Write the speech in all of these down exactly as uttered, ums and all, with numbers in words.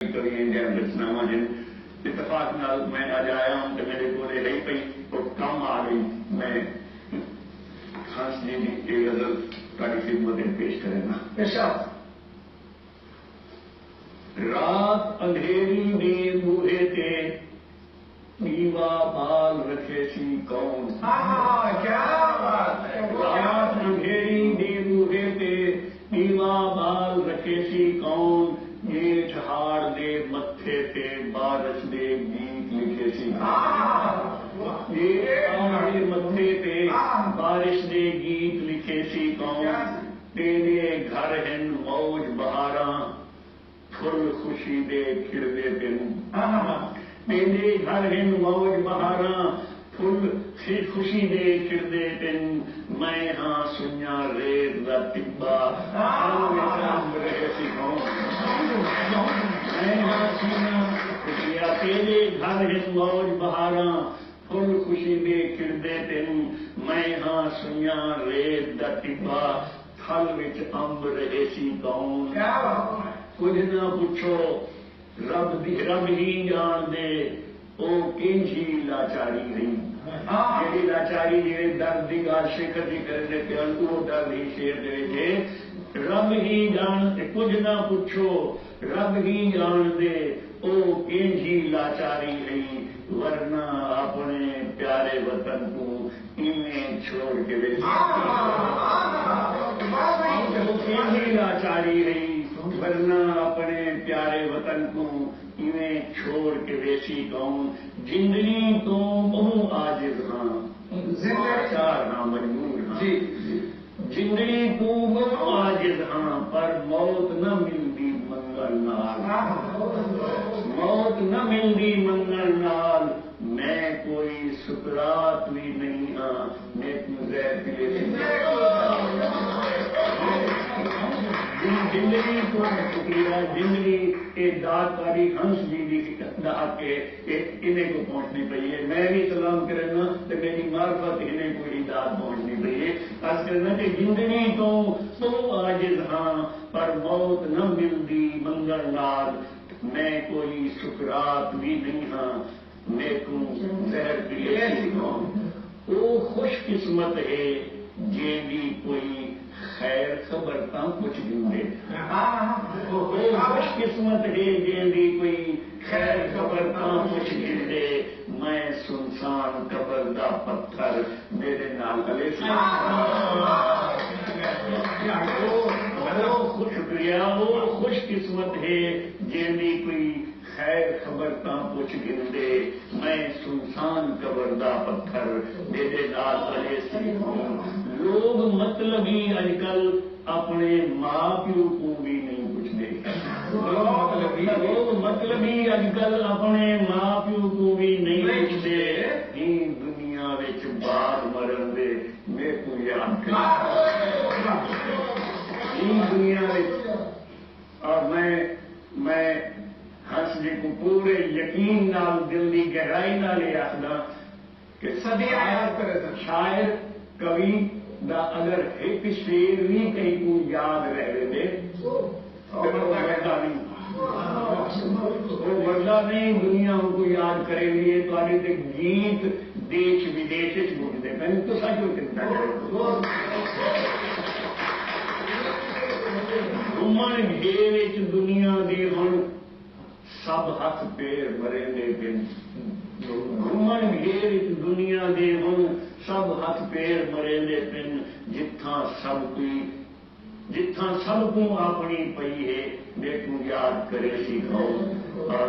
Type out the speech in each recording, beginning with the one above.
کبھی ایندیاں رچناواں جن اتفاق نال میں اڄ آیا ہوں تے میݙے کولے ہئی پئی، او کم آ ڳئی۔ میں ہنس جی دی اے غزل تہاݙی خدمت وچ پیش کرینداں۔ ارشاد۔ رات اندھیری دے بوہے تے ݙیوا ٻال رکھیسی کون؟ آہا، کیا بات ہے، کیا رات بات ہے۔ اندھیری دے بوہے تے ݙیوا ٻال رکھیسی کون؟ ڄیٹھ ہاڑ دے متھے تے بارش دے گیت لکھیسی کون؟ آہا، واہ۔ ڄیٹھ ہاڑ دے متھے تے آہا۔ بارش دے گیت لکھیسی کون؟ کیا؟ تیݙے گھر ہن موج بہاراں، پھل خوشی دے کھڑدے پن۔ آہا۔ تیݙے گھر ہن موج بہاراں، پھل خی-، خوشی دے کھڑدے پن۔ میں ہاں سنڄاں ریت دا ٹٻا، آہا۔ ہر وچ امب رہیسی کون؟ میں ہاں سنڄاں، شکریہ۔ تیݙے گھر ہن موج بہاراں، پھل خوشی دے کھڑدے پن، میں ہاں سنڄاں ریت دا ٹٻا، تھل وچ امب رہیسی کون؟ کیا بات ہے۔ کجھ نہ پچھو، رب دی، رب ہی ڄاݨدے، او کینجھی لاچاری ہئی۔ ہاں۔ جیڑھی لاچاری، جیڑھے درد دی ڳالھ شیخر جی کریندے پئے ہن، او درد ہی شعر دے وچ ہے۔ رب ہی ڄاݨدے، کجھ نہ پچھو، رب ہی ڄاݨدے او کینجھی لاچاری ہئی، ورنہ اپݨے پیارے وطن کوں ایویں چھوڑ کے ویسی۔ او کینجھی لاچاری ہئی، ورنہ اپݨے پیارے وطن کوں ایویں چھوڑ کے ویسی کون؟ جندڑی توں ٻہوں عاجز ہاں، لاچار ہاں، مجبور ہاں۔ جی، جی۔ جندڑی توں ٻہوں عاجز ہاں، پر موت نہ ملدی منگݨ نال۔ موت نہ ملدی منگݨ نال، میں کوئی سقراط وی نہیں ہاں، میکوں زہر پلے۔ جن-، جندڑی توں، شکریہ، جندڑی اے داد تہاݙی ہنس جی دی دا حق ہے۔ اے انہیں کوں پہنچدی پئی ہے۔ میں وی سلام کرینداں تے میݙی معرفت انہیں کوں ہی داد پہنچدی پئی ہے۔ عرض کرینداں کہ جندڑی توں ٻہوں عاجز ہاں، پر موت نہ ملدی منگݨ نال۔ میں کوئی سقراط وی نہیں ہاں، میکوں زہر پلے سی کون؟ او خوش قسمت ہے جیندی کوئی خیر خبر تاں پچھ گھندے۔ او خوش قسمت ہے جیندی کوئی خیر خبر تاں پچھ گھندے۔ میں سنسان قبر دا پتھر، میݙے نال ہلیسی۔ او، او خوش، شکریہ، او خوش قسمت ہے جیندی کوئی خیر خبر تاں پچھ گھندے، میں سنسان قبر دا پتھر، میݙے نال ہلیسی کون؟ لوگ مطلبی اڄ کل اپݨے ماء پیو کوں وی نہیں پچھدے۔ لوگ مطلبی، لوگ مطلبی اڄ کل اپݨے ماء پیو کوں وی نہیں پچھدے۔ ایں دنیا وچ بعد مرݨ دے میکوں یاد کرے۔ ایں دنیا وچ، اور میں، میں ہنس جی کوں پورے یقین نال، دل دی گہرائی نال اے آکھداں کہ صدیاں یاد کرے سن۔ شاعر، کوی دا اگر ہک شعر وی کہیں کوں یاد رہ ویندے، تے او مردا نہیں۔ او مردا نہیں، دنیا اونکوں یاد کریندی ہے۔ تہاݙے تے گیت دیش ودیش وچ گونجدے پئن، تساں کیوں چنتا کرو؟ گھمݨ گھیر وچ دنیا دے ہݨ سب ہتھ پیر مریندے پن۔ گھمݨ گھیر اچ دنیا دے ہݨ سب ہتھ پیر مریندے پن۔ جتھاں سب کوئی، جتھاں سب کوں آپݨی پئی ہے، میکوں یاد کریسی کون؟ اور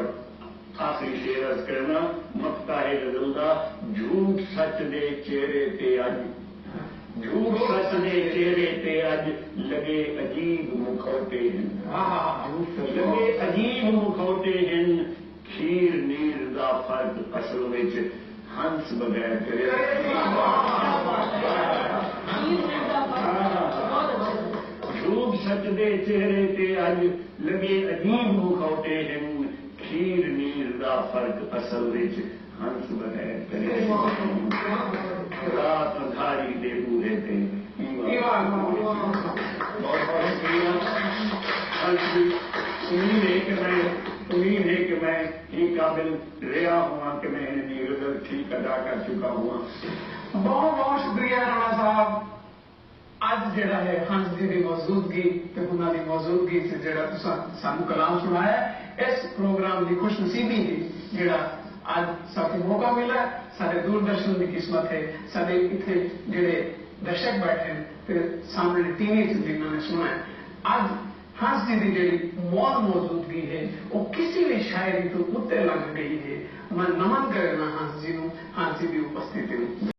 آخری شعر عرض کرنا، مقطع ہے غزل دا، جھوٹ سچ دے چہرے تے اڄ جھوٹ سچ دے چہرے تے اڄ لڳے عجیب مکھوٹے ہن۔ لڳے عجیب مکھوٹے ہن، کھیر نیر دا فرق اصل وچ ہنس بغیر کرے۔ جھوٹ سچ دے چہرے تے اڄ لڳے عجیب مکھوٹے ہن، کھیر نیر دا فرق اصل وچ ہنس بغیر کرے۔ رات اندھاری دے بوہے تے ایوان۔ بہت بہت شکریہ۔ ہنس دی امید ہے کہ میں امید ہے کہ میں ایں قابل رہیا ہوواں کہ میں انہیں دی غزل ٹھیک ادا کر چکا ہوواں۔ بہت بہت شکریہ رانا صاحب۔ اج جیڑا ہے ہنس جی دی موجودگی تے انہاں دی موجودگی سے جیڑا تساں سانوں کلام سنایا ہے، اس پروگرام دی خوش نصیبی ہے جیڑا اج ساکوں موقع ملا ہے۔ ساڈے دوردرشن دی قسمت ہے، ساڈے اتھے جیڑے درشک بیٹھے ہیں تے سامنے ٹی وی تے جنہاں نے سنا ہے۔ اج ہنس جی دی جیڑی مول موجودگی ہے، وہ کسی بھی شاعری تو اتے لگ گئی ہے۔ میں نمن کرنا ہنس جی نوں، ہنس جی دی اپستھتی نوں۔